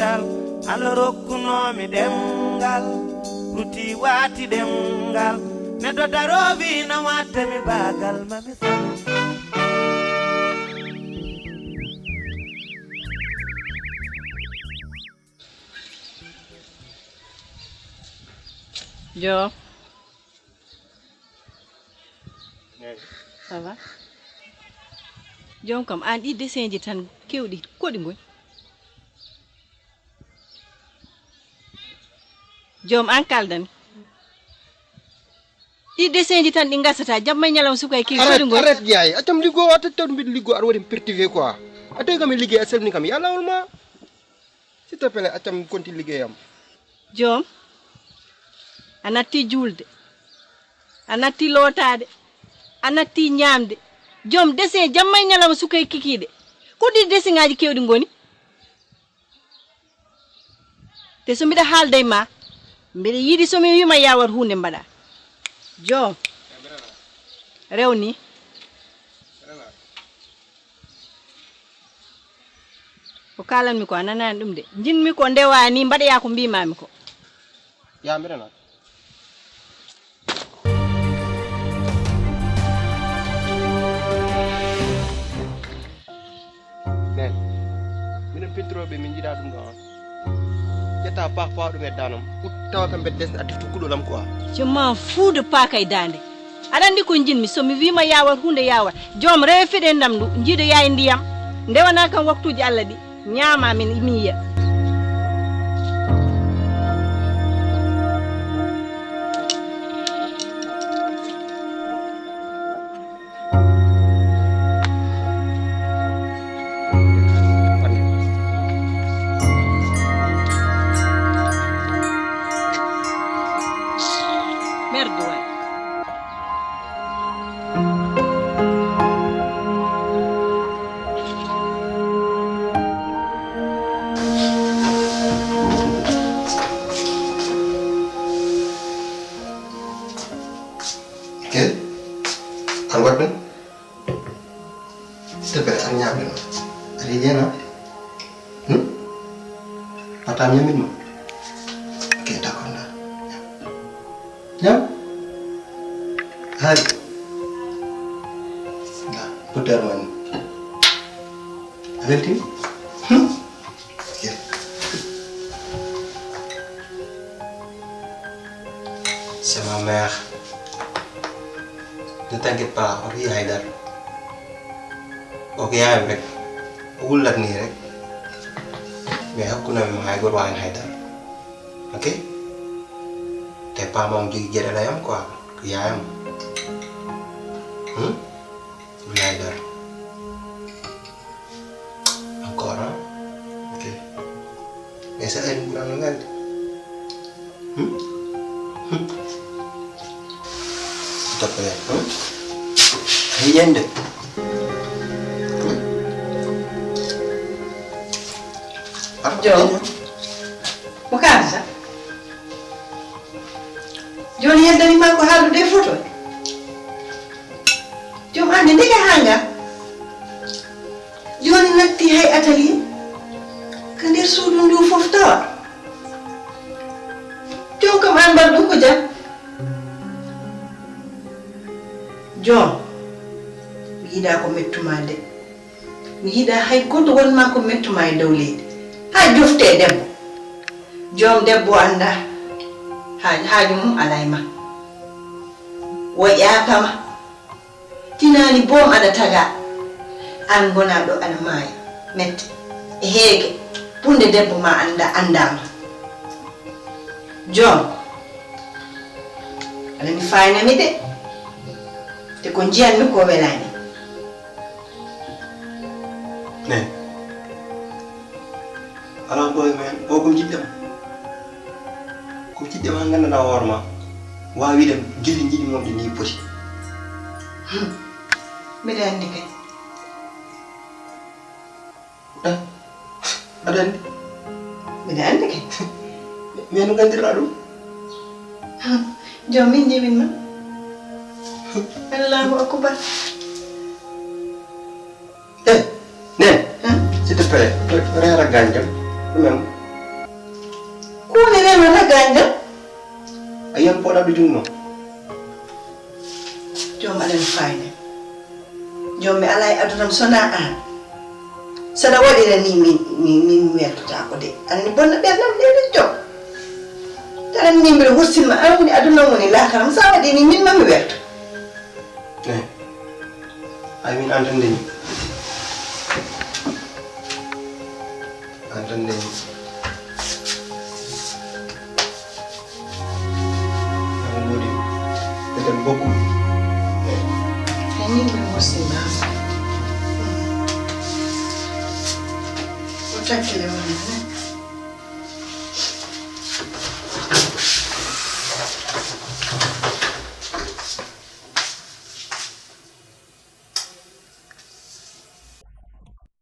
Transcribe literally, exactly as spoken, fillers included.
Allah rokkunoomi ɗemngal, ruti waati ɗemngal. Neɗɗo daroowi na waddemi baagal mami sanu. Joom. Ça va? Joom kam, aan ɗi dessin ji tan keewɗi, koɗi ngoni? Joom, aan kaaldan. Ɗi dessin ji tan ɗi ngasata, jamma e ñalawma suka e keewi, koɗi ngoni? Arrête, yaay, accam liggo, a tawi tawde mbiɗo liggo, aɗa waɗi perturbé quoi. A tawi kam e liggey, a salmini kam, ya lawol ma. S'il te plaît, accam mi konti liggeyam. Joom, a natti juulde, a natti lootaade, a natti ñaamde. Joom, dessin jamma e ñalawma suka e kikiiɗe. Ko ɗi dessin ŋaaji keewɗi ngoni? Te so mbiɗa haalda e ma, mbiɗa yiɗi so mi wiima ya waɗ huunde mbaɗa. Joom, rew ni. Ko kaalanmi ko a nanaani ɗum de. Njiɗmi ko ndewa ni, mbaɗoya ko mbiimaami ko. Ya mbiɗa naata. Nen, minen pintirooɓe min njiɗaa ɗum ɗo on. Ƴetta paak pawa ɗum e daanam. Ut tawa kam mbeɗa desna a deftu kuɗolam quoi. Je m'en fous de paaka e daande. Aɗa anndi ko njiɗmi, so mi wiima ya waɗ huunde ya waɗ. Joom rewe feɗe ndamndu, njiidoya e ndiyam. Ndewana kam waktuuji Allah ɗi, ñaama min mi yiya. Merde waay. Kel, an waɗ ɗum? S'il te plaît, an ñaam ɗum. Aɗa yiɗi hen? Hmm? Wata ñamin ma. Ok, d'accord, nda. Ñaam. Hay. Nda, putter man. A weltima? Hmm? Ok. C'est ma mère. Ne t'inquiète pas, o fi haydar. O ko yaayam rek. O wullat nii rek. Mais hakkunami mo hay goto wawan haydar. Ok? Te pamam jogi geɗalayam quoi. Ko yaayam. Hmm? O fi haydar. Encore, hein? Ok. Mais ça, elle me rend malade. Hmm? Hmm. S'il te plaît, hein? Rien de. Joom, mo kaalata? Jooni yeddani ma ko haaldude e foto. Joom, annde ndeke haa ngaa? Jooni natti hay atelier ka nder suudu ndu fof tawa. Joom kam aan mbaɗ ɗum ko jam. Joom, mi yiɗaa ko mettumaa de. Mi yiɗaa hay gooto won ma ko mettumaa e dow leydi. Haa joftee debbo. Joom debbo anndaa. Haaju mum alaa e ma. Woƴaa pama. Tinaani boom aɗa tagaa. Aan ngonaa ɗo aɗa maaya. Mette. E heege. Bunde debbo ma anndaa anndaama. Joom. Aɗa mi faayna mi de. Te ko njiyan mi ko welaani. Ne. Alaa ɓooy men o ko jiɗɗam. Ko jiɗɗam haa nganndanɗaa hoore ma. Waawi ɗam gilli njiɗi mon ɗi ni poti. Mbiɗa anndi kay. Aɗa anndi? Mbiɗa anndi kay. Mais no nganndirɗaa ɗum? Joom min njimin ma. Allahu akubar. Eh, nen, s'il te plaît, reera gaañ kam. Ɗum en. Ko woni rewrata gaañɗo? A yiyan pooɗaɗo jungo. Joom aɗa no fayde. Joom mi alaa e aduna mi sonaa aan. Saɗa waɗira ni min min min mi weltotaako de. Aɗa ni bonna ɓernam de de joom. Taɗa min mbiɗa wursinma aan woni aduna woni laakara mi sa waɗi ni min ma mi welto. Eh. Ay min aan tan ndeñi. Aan tan ndeñi. Aan ngoodi. Eten bokku. Eh. Ay min mbiɗa wursinma. O takkile wonde.